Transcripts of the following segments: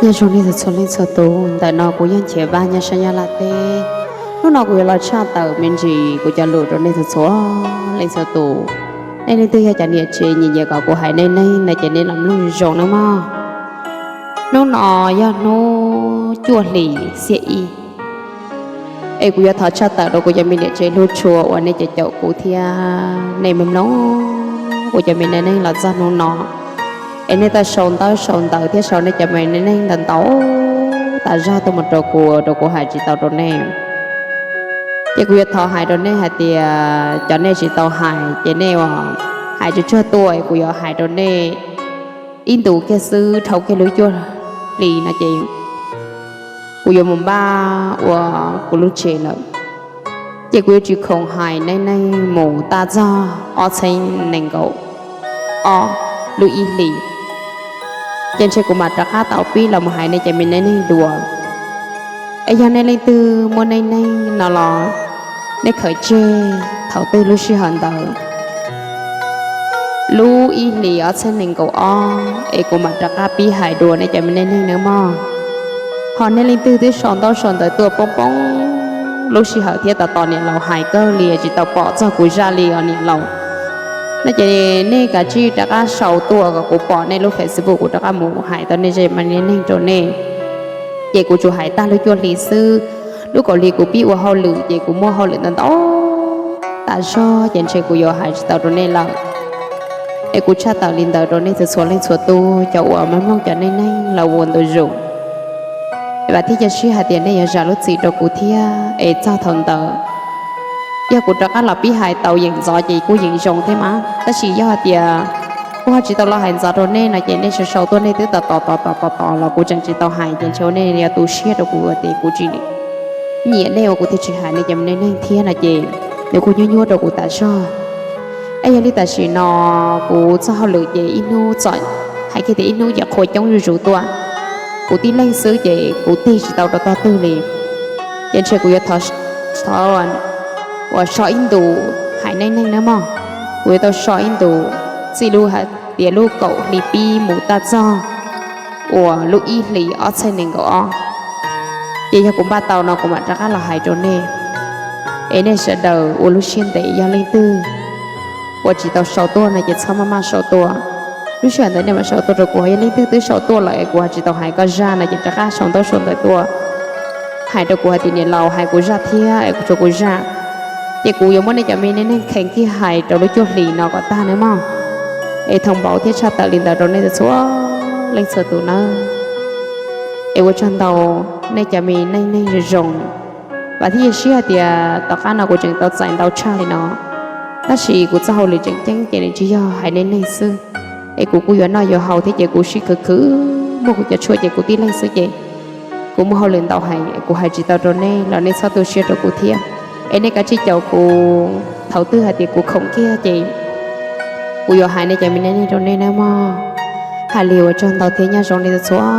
Nyob zoo nej txhua leej txhua tus, ntawm no kuv yog Nchiav Vaj nyob sab Nyab Laj teb. Hnub no kuv yuav los tshaj tawm me ntsis kuv cov lus rau nej txhua txhua leej txhua tus. Nej leej twg yog cov niam tsev nyiam nyiam kom kuv hais neej neeg no ces nej los mloog zoo nawb mog. Hnub no yog hnub cuaj hlis xiab ib, es kuv yuav thov tshaj tawm rau kuv cov me niam tsev hlub tshua uas nej caum kuv thiab nej mloog mloog kuv cov me neej neeg los txog hnub no. Es nej tau sau ntaub sau ntawv thiab sau nej cov me neej neeg ntau ntau tas zog tuaj mus rau kuv, rau kuv hais tsis tau rau nej. Ces kuv yuav thov hais rau nej hais tias cov nej tsis tau hais ces nej ua hais tsuag tsuag tuaj es kuv yuav hais rau nej ib ntus kiag xwb dhau kiag lub cuaj hlis no ces kuv yuav mus npaj ua kuv lub tsev lawm. Ces kuv yuav tsis khoom hais neej neeg mus tas txog ob txhiab nees nkaum ob lub ib hlis, ces ntshe kuv mam rov qab tau pib los mus hais nej cov me neej neeg dua. Es yog nej leej twg muaj neej neeg no los nej khaws tseg thaum twg lub sij hawm ntawd lub ib hlis ob txhiab nees nkaum ob es kuv mam rov qab pib hais dua nej cov me neej neeg nawb mog. Ho nej leej twg twb sau ntaub sau ntawv tuaj poob poob lub sij hawm thiab tos tos niam laus hais kawg li tsis tau pom txog kuv zaj li os niam laus, no ces nej kav tsij rov qab sau tuaj kom kuv pom nej lub Facebook kuv rov qab mus hais tau nej zej me neeg rau nej. Ces kuv tsuas hais tag lub cuaj hlis xwb, lub kaum hlis kuv pib ua hauj lwm ces kuv muaj hauj lwm ntau ntau tas zog ces ntshe kuv yuav hais tsis tau rau nej lawm. Es kuv tshaj tawm li ntawd rau nej txhua txhua leej txhua tus cov uas mloog mloog cov neej neeg los ua ntu zus. Es vam thiab cia siab hais tias nej yuav zam lub txim rau kuv thiab es txog thaum ntawd yog kuv rov qab los pib hais tau yeem ntxov ces kuj yeem zoo thiab mas, tab sis yog hais tias kuv ho tsis tau los hais ntxov rau nej no ces nej sau sau tuaj nej twb tos tos tos tos tos tos los kuv tseem tsis tau hais ces ntshe ua nej yuav tu siab rau kuv tias kuv tsis nyiam nej ua kuv thiaj tsis hais nej cov me neej neeg thiab no ces nws kuj nyuaj nyuaj rau kuv tas zog. Es yog li tam sim no kuv txoj hauj lwm ces ib hnub txom, hais kiag tias ib hnub ces qhua coob zuj zus tuaj, kuv tib leeg xwb ces kuv tig tsis tau rau tog twg li. Ces ntshe kuv yuav thov, thov uas so ib ntus hais neej neeg nawb mog. Kuv yuav tau so ib ntus txij lub hais tias lub kaum hli pib mus tas txog uas lub ib hlis ob txhiab nees nkaum ob. Ces yog kuv npaj tau no kuv mam rov qab los hais rau nej. Es nej sawv daws ua lub siab ntev, yog leej twg uas tsis tau sau tuaj no ces txhob maj maj sau tuaj. Lub sij hawm ntawd nej mam sau tuaj rau kuv, yog leej twg twb sau tuaj lawm es kuv ho tsis tau hais koj zaj no ces rov qab sau ntaub sau ntawv tuaj hais rau kuv hais tias niam laus hais kuv zaj thiab es kuv tso kuv zaj. Ces kuv yuav muab nej cov me neej neeg kheev kiag hais rau lub cuaj hlis no kom tag nawb mog. Es thov npau thiab tshaj tawm li ntawd rau nej txhua leej txhua tus nawb. Es ua tsaug ntau nej cov me neej neeg zoo zoo. Vam thiab cia siab hais tias tom qab no kuv tseem tau txais ntau tshaj li no, tab sis kuv txoj hauj lwm tseem ceeb ces nws tsis yog hais neej neeg xwb. Es kuv kuj yuav noj yuav haus thiab ces kuv sib khwv khwv muaj kuv cov tshuaj ces kuv tib leeg xwb ces kuv muaj hauj lwm ntau heev kuv hais tsis tau rau nej los nej txhob tu siab rau kuv thiab. Es nej kav tsij caum kuv, thaum twg hais tias kuv khoom kiag ces kuv yuav hais nej cov me neej neeg rau nej nawb mog. Hais li ua tsaug ntau thiab nyob zoo nej txhua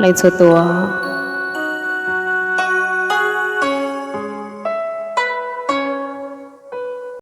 leej txhua tus.